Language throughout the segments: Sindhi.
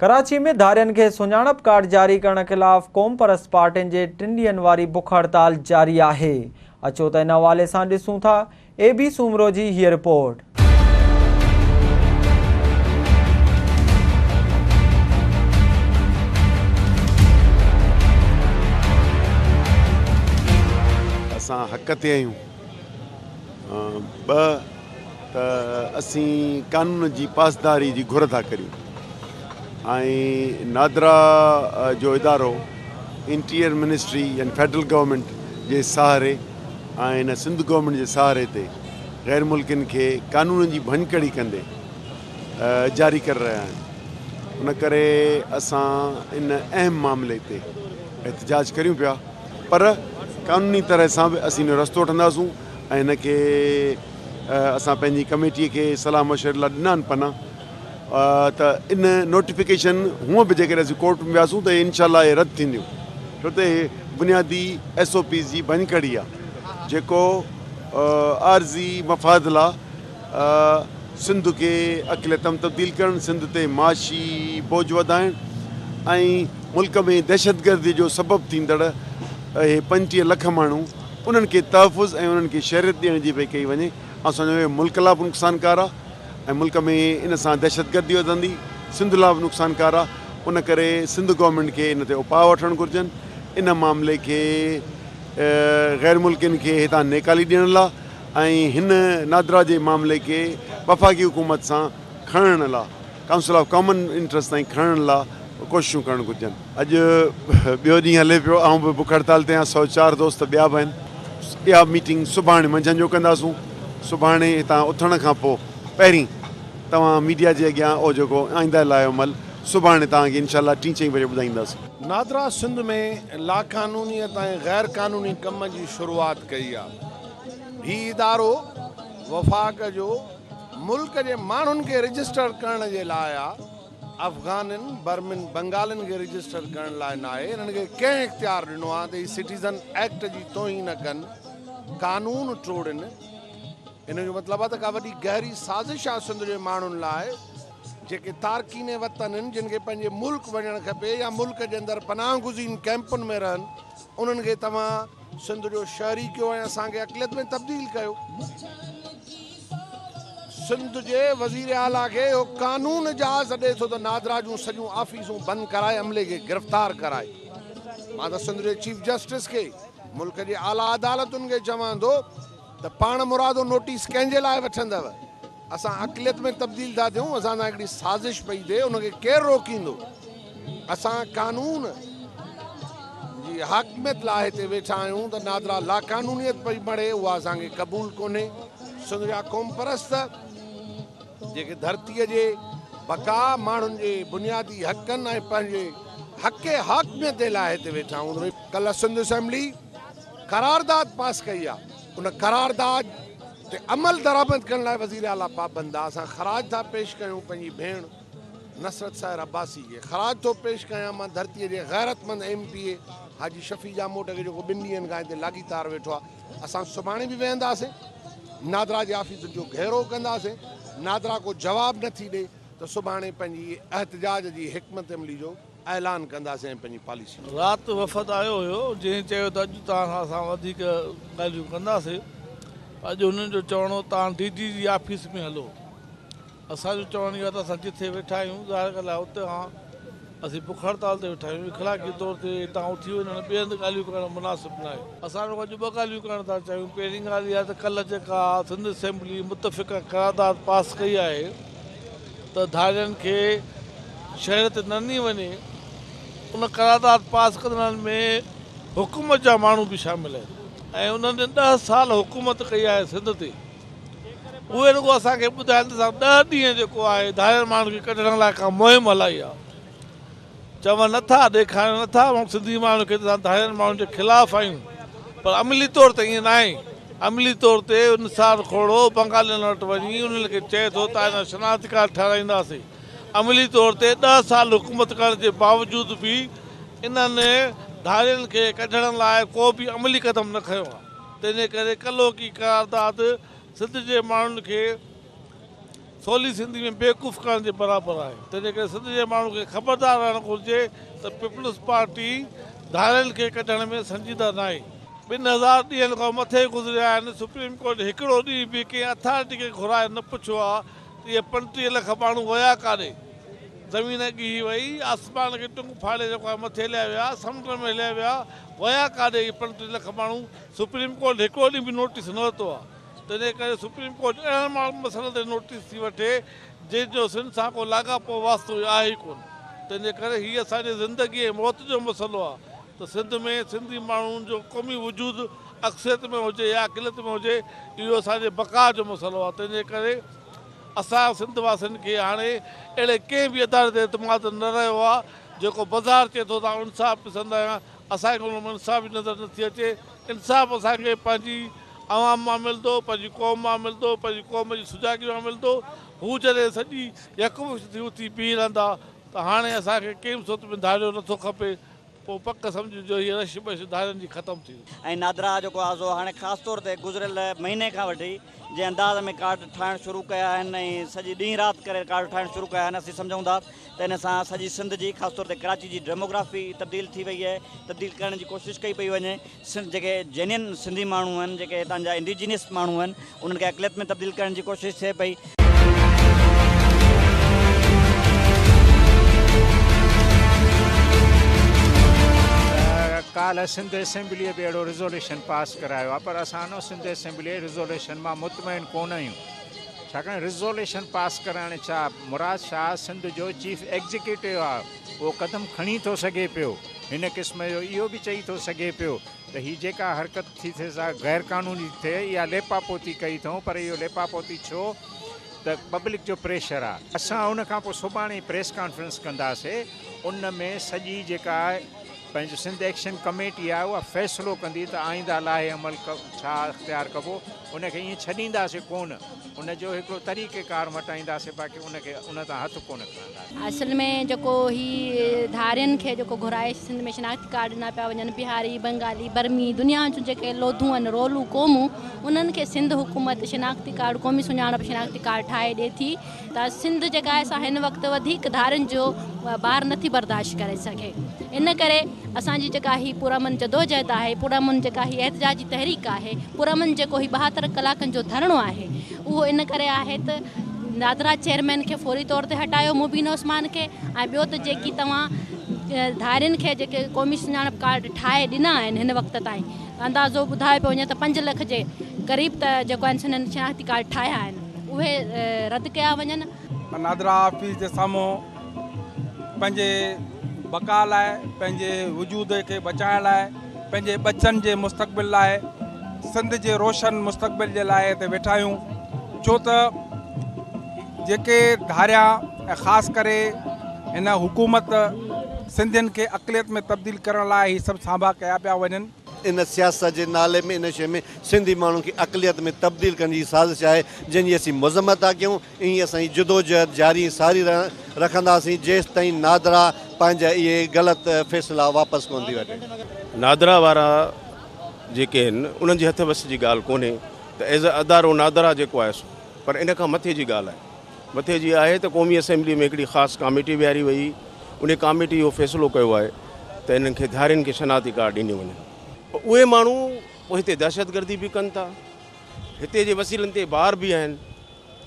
ڪراچي ۾ ڌارين کي سڃاڻپ ڪارڊ جاري ڪرڻ خلاف قومپرست پارٽين جي 3 ڏينهن واري بک هڙتال جاري آهي. اچو ته ان حوالي سان ڏسون ٿا اي بي سومرو جي هيء رپورٽ. اسان حق تي آهيون. ٻه ته اسين قانون جي پاسداري جي گهر ٿا ڪريون ۽ نادرا جو ادارو انٽيريئر منسٽري يعني فيڊرل گورنمينٽ جي سهاري ۽ هن سنڌ گورنمينٽ جي سهاري تي غير ملڪين کي قانون جي ڀڃڪڙي ڪندي جاري ڪري رهيا آهن ان ڪري اسان ان اهم معاملي تي احتجاج ڪريون پيا پر قانوني طرح سان به اسين ان جو رستو وٺنداسون ۽ هن کي اسان پنهنجي ڪميٽي کي صلاح مشوري لاء ڏنا آهن پنا ته ان نوٽيفڪيشن هونء به جيڪڏهن اسين ڪورٽ ۾ وياسون ته انشاء الله اهي رد ٿينديون ڇو ته اهي بنيادي ايس او پيز جي ڀڃڪڙي آهي جيڪو عارضي مفاد لاء سنڌ کي اقليت ۾ تبديل ڪرڻ، سنڌ تي معاشي بوجهه وڌائڻ ۽ ملڪ ۾ دهشتگردي جو سبب ٿيندڙ اهي 35 لک ماڻهو انهن کي تحفظ ۽ انهن کي شهريت ڏيڻ جي پئي ڪئي وڃي. آئون سمجهان ٿو اهو ملڪ لاء به نقصانڪار آهي ۽ ملڪ ۾ ان سان دهشتگردي وڌندي، سنڌ لاء به نقصانڪار آهي، ان ڪري سنڌ گورنمينٽ کي ان تي اپاء وٺڻ گهرجن، ان معاملي کي غير ملڪين کي هتان نيڪالي ڏيڻ لاء ۽ هن نادرا جي معاملي کي وفاقي حڪومت سان کڻڻ لا ڪائونسل آف ڪامن انٽرسٽ تائين کڻڻ لا ڪوششون ڪرڻ گهرجن. اڄ ٻيو ڏينهن هلي پيو، آئون به بک هڙتال تي آهيان، 104 دوست ٻيا به آهن. اها ميٽنگ سڀاڻي منجهند جو ڪنداسون. سڀاڻي هتان اٿڻ کان پوء پهرين توهان ميڊيا جي اڳيان اهو جيڪو آئنده لائحه عمل سڀاڻي توهان کي انشاء الله ٽين چئين بجي ٻڌائينداسين. نادرا سنڌ ۾ لاقانونيت ۽ غير قانوني ڪم جي شروعات ڪئي آهي. هي ادارو وفاق جو ملڪ جي ماڻهن کي رجسٽر ڪرڻ جي لاء آ، افغانين، برمين، بنگالين کي رجسٽر ڪرڻ لاء ناهي. انهن کي ڪنهن اختيار ڏنو آ ته هي سٽيزن ايڪٽ جي توهين ڪن، قانون ٽوڙين. ان جو مطلب آ ته ڪا وڏي گهري سازش آ سنڌ جي ماڻهن لاء، جيڪي تارڪين وطن آهن، جن کي پنهنجي ملڪ وڃڻ کپي يا ملڪ جي اندر پناهه گزين ڪئمپن ۾ رهن، انهن کي توهان سنڌ جو شهري ڪيو ۽ اسان کي اقليت ۾ تبديل ڪيو. سنڌ جي وزير اعليٰ کي اهو قانون اجازت ڏئي ٿو ته نادرا جون سڄيون آفيسون بند ڪرائي عملي کي گرفتار ڪرائي. مان ته سنڌ جي چيف جسٽس کي، ملڪ جي اعليٰ عدالتن کي چوان ٿو ته پاڻ مرادو نوٽيس ڪنهن جي لاء وٺندؤ؟ اسان اقليت ۾ تبديل ٿا ٿيون، اسان سان هڪڙي سازش پئي ٿئي، ان کي ڪير روڪيندو؟ اسان قانون جي حاڪميت لاء هتي ويٺا آهيون ته نادرا لاقانونيت پئي مڙهي، اها اسان کي قبول ڪونهي. سنڌ جا قومپرست جيڪي ڌرتيء جي بقاء، ماڻهن جي بنيادي حقن ۽ پنهنجي حق حاڪميت جي لاء هتي ويٺا آهيون. ڪلهه سنڌ اسيمبلي قرارداد پاس ڪئي آهي، ان قرارداد تي عمل درآمد ڪرڻ لاء وزير اعليٰ پابند آهي. اسان خراج ٿا پيش ڪيون پنهنجي ڀيڻ نصرت سحر عباسي کي، خراج ٿو پيش ڪيان مان ڌرتيء جي غيرتمند M P A Haji Shafi Jamot کي جيڪو 2 ڏينهن کان هتي لاڳيتار ويٺو آهي. اسان سڀاڻي به ويهنداسين، نادرا جي آفيسن جو گهيرو ڪنداسين، نادرا ڪو جواب نه ٿي ڏئي ته سڀاڻي پنهنجي احتجاج جي حڪمت عملي جو اعلان ڪنداسين ۽ پنهنجي پاليسي. رات وفد آيو هيو جنهن چيو ته اڄ توهان سان اسان وڌيڪ ڳالهيون ڪنداسين. اڄ هنن جو چوڻ هو توهان ڊي جي جي آفيس ۾ هلو. اسان جو چوڻ اهو آهي ته اسان جٿي ويٺا آهيون ظاهر ڳالهه آهي اتي کان اسين بک هڙتال تي ويٺا آهيون اخلاقي طور تي هتان اٿي وڃڻ ٻئي هنڌ ڳالهيون ڪرڻ مناسب ناهي. اسان رڳو اڄ ٻه ڳالهيون ڪرڻ ٿا چاهيون پهرين ڳالهه اها ته ڪلهه جيڪا سنڌ اسيمبلي متفقه قرارداد پاس ڪئي آهي ته ڌارين کي شهريت نه ڏني وڃي، ان قرارداد پاس ڪندڙن ۾ حڪومت جا ماڻهو به شامل آهن ۽ انهن 10 سال حڪومت ڪئي آهي سنڌ تي، اهي رڳو اسان کي ٻڌائن ته اسان 10 ڏينهن جيڪو آهي ڌارين ماڻهن کي ڪڍڻ لاء ڪا مهم هلائي آهي، چون نٿا، ڏيکارين نٿا سنڌي ماڻهن کي ته اسان ڌارين ماڻهن جي خلاف آهيون پر عملي طور تي ائين ناهي، عملي طور تي نثار کوڙو بنگالين وٽ وڃي انهن کي چئي ٿو ته آئنده شناختي ڪارڊ ٺهرائينداسين، عملي طور تي 10 سال حڪومت ڪرڻ جي باوجود به انهن ڌارين کي ڪڍڻ لاء ڪو به عملي قدم نه کنيو آهي، تنهنجي ڪري ڪلهوڪي قرارداد سنڌ جي ماڻهن کي سولي سنڌي ۾ بيوقوف ڪرڻ جي برابر آهي. تنهنجي ڪري سنڌ جي ماڻهن کي خبردار رهڻ گهرجي ته پيپلز پارٽي ڌاڙيل کي ڪڍڻ ۾ سنجيده ناهي. 2000 ڏينهن کان مٿي گذريا آهن، سپريم ڪورٽ هڪڙو ڏينهن به ڪنهن اٿارٽي کي گهرائي نه پڇيو آ ته اهي 35 لک ماڻهو ويا ڪاڏي؟ زمين ڳهي وئي، آسمان کي ٽنگ ڦاڙي جيڪو آهي مٿي هليا ويا، سمنڊ ۾ هليا ويا، ويا ڪاڏي اهي 35 لک ماڻهو؟ سپريم ڪورٽ هڪڙو ڏينهن به نوٽيس نه ورتو آ. تنهن ڪري سپريم ڪورٽ اهڙن ماڻهن مسئلن تي نوٽيس ٿي وٺي جن جو سنڌ سان ڪو لاڳاپو واسطو ئي آهي ئي ڪونه. تنهن جي ڪري هي اسان جي زندگي ۽ موت جو مسئلو آهي ته سنڌ ۾ سنڌي ماڻهن جو قومي وجود اڪثريت ۾ هجي يا اقليت ۾ هجي اهو اسان جي بقاء جو مسئلو آهي. تنهن جي ڪري اسان سنڌ واسين کي هاڻي اهڙي ڪنهن به اداري تي اعتماد نه رهيو آهي جيڪو بظاهر چئي ٿو ته آئون انصاف پسند آهيان اسان کي ان ۾ انصاف ئي نظر نٿي اچي. انصاف اسان کي پنهنجي عوام مان ملندو، پنهنجي قوم مان ملندو، پنهنجي قوم جي سجاڳي مان ملندو. هو جڏهن سڄي يڪمشت ٿي اٿي بيهي رهندا ته هاڻي اسان کي ڪنهن به صورت ۾ ڌاڙيو نٿو کپي، پوء پڪ سمجهجو هيء رش ٻش ڌاڙين جي ختم ٿي ويندي. ۽ نادرا جيڪو آهي سو هاڻي خاص طور تي گذريل مهيني کان وٺي جنهن انداز ۾ ڪارڊ ٺاهڻ شروع ڪيا آهن ۽ سڄي ڏينهن رات ڪري ڪارڊ ٺاهڻ شروع ڪيا آهن اسين سمجهون ٿا ته ان سان سڄي سنڌ جي خاص طور تي ڪراچي جي ڊيموگرافي تبديل ٿي وئي آهي تبديل ڪرڻ جي ڪوشش ڪئي پئي وڃي سنڌ جيڪي جينين سنڌي ماڻهو آهن جيڪي هتان جا انڊيجينس ماڻهو آهن انهن کي اقليت ۾ تبديل ڪرڻ جي ڪوشش ٿئي پئي. ڪالهه سنڌ اسيمبليء به اهڙو ريزوليشن پاس ڪرايو آهي پر اسان سنڌ اسيمبليء ريزوليشن مان مطمئن ڪونه آهيون. ڇاڪاڻ ريزوليشن پاس ڪرائڻ ڇا مراد شاهه سنڌ جو چيف ايگزيڪيوٽو آهي اهو قدم کڻي ٿو سگهي پيو هن قسم جو اهو به چئي ٿو سگهي پيو ته هي جيڪا حرڪت ٿي ٿئي سا غير قانوني ٿي ٿئي اها ليپاپوتي ڪئي اٿئون پر اهو ليپاپوتي ڇو ته پبلڪ جو پريشر آهي اسان ان کان پوء سڀاڻي پريس ڪانفرنس ڪنداسي ان ۾ سڄي جيڪا پنهنجي سنڌ ايڪشن ڪميٽي آهي اها فيصلو ڪندي ته آئنده لاهي عمل ڇا اختيار ڪبو ان کي ائين ڇڏينداسين ڪونه ان جو هڪڙو طريقه ڪار مٽائينداسين باقي ان کي ان تان هٿ ڪونه کڻنداسين. اصل ۾ جيڪو هي ڌارين کي جيڪو گهرائي سنڌ ۾ شناختي ڪارڊ ڏنا پيا وڃن بهاري بنگالي برمي دنيا جون جيڪي لوڌون آهن رولو قومون انهن کي سنڌ حڪومت شناختي ڪارڊ قومي سڃاڻپ شناختي ڪارڊ ٺاهي ڏي ٿي ته سنڌ جيڪا آهي سا هن وقت وڌيڪ ڌارين جو بار نٿي برداشت ڪري سگهي ان ڪري اسان جي جيڪا هي پرامن جدوجهد آهي پرامن جيڪا هي احتجاجي تحريڪ آهي پرامن جيڪو هي 72 ڪلاڪن جو ڌرڻو آهي اهو ان ڪري آهي ته نادرا چيئرمين کي فوري طور تي هٽايو مبين عثمان کي ۽ ٻيو ته جيڪي توهان ڌارين کي جيڪي قومي سڃاڻپ ڪارڊ ٺاهي ڏنا آهن هن وقت تائين اندازو ٻڌايو پيو وڃي ته 5 لک جي قريب ته جيڪو آهن سنن شناختي ڪارڊ ٺاهيا آهن اهي رد ڪيا وڃن. نادرا آفيس جي سامهون پنهنجي بقا لاء پنهنجي وجود کي بچائڻ لاء پنهنجي ٻچن جي مستقبل لاء سنڌ جي روشن مستقبل جي لاء هتي ويٺا آهيون ڇو ته جيڪي ڌاريا ۽ خاص ڪري هن حڪومت سنڌين کي اقليت ۾ تبديل ڪرڻ لاء هي سڀ سانڀا ڪيا پيا وڃن. ان سياست جي نالي ۾ ان شيء ۾ سنڌي ماڻهن کي اقليت ۾ تبديل ڪرڻ جي سازش آهي جنهن جي اسين مذمت ٿا ڪيون ائين اسان جي جدوجهد جاري ۽ ساري رکنداسين جيستائين نادرا پنهنجا اهي غلط فيصلا واپس ڪونه ٿي وٺي. نادرا وارا جيڪي آهن انهن جي هٿ وس جي ڳالهه ڪونهي ته ايز اي ادارو نادرا جيڪو آهي سو پر ان کان مٿي جي ڳالهه آهي مٿي جي آهي ته قومي اسيمبلي ۾ هڪڙي خاص ڪاميٽي ويهاري وئي انهي ڪاميٽي اهو فيصلو ڪيو آهي ته انهن کي ڌارين کي شناختي ڪارڊ ڏني وڃن پوء اهي ماڻهو پوء هتي دهشتگردي به ڪن ٿا هتي جي وسيلن تي بار به آهن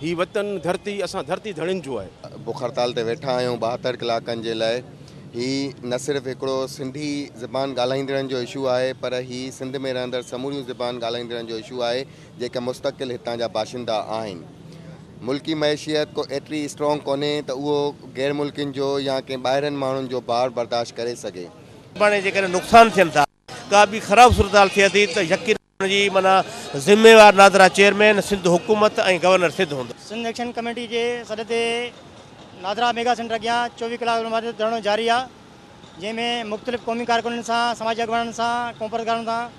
هي وطن ڌرتي اسان ڌرتي ڌڻين جو آهي. بک هڙتال تي ويٺا آهيون 72 ڪلاڪن جي لاء هي نه صرف هڪڙو سنڌي زبان ڳالهائيندڙن جو اشو آهي پر هي سنڌ ۾ رهندڙ سموريون زبان ڳالهائيندڙن جو اشو آهي جيڪي مستقل هتان جا باشندا آهن. ملڪي معيشيت ڪو ايتري اسٽرانگ ڪونهي ته اهو غير ملڪين جو يا ڪنهن ٻاهرين ماڻهن جو بار برداشت ڪري سگهي. سڀاڻي جيڪڏهن نقصان ٿين ٿا، ڪا به خراب صورتحال ٿئي ٿي ته يقينن ان جي معنيٰ ذميوار نادرا چيئرمين، سنڌ حڪومت ۽ گورنر سنڌ هوندو. سنڌ ايڪشن ڪميٽي جي سڏ تي نادرا ميگا سينٽر اڳيان 24 ڪلاڪ ڌرڻو جاري آهي. جنهن ۾ مختلف قومي ڪارڪنن سان، سماجي اڳواڻن سان، قومپرست سان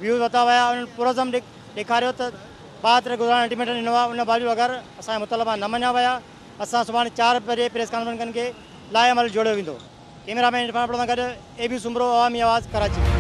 ويوز ورتا ويا، انهن پرعزم ڏيکاريو ته 72 گذارڻ الٽيميٽم ڏنو آهي ان باوجود اگر اسان جا مطالبا نه مڃيا ويا اسان سڀاڻي 4 بجي پريس ڪانفرنس ڪندي لائحه عمل جوڙيو ويندو. ڪئميرا مين عرفان ابڙو سان گڏ اي بي سومرو، عوامي آواز، ڪراچي.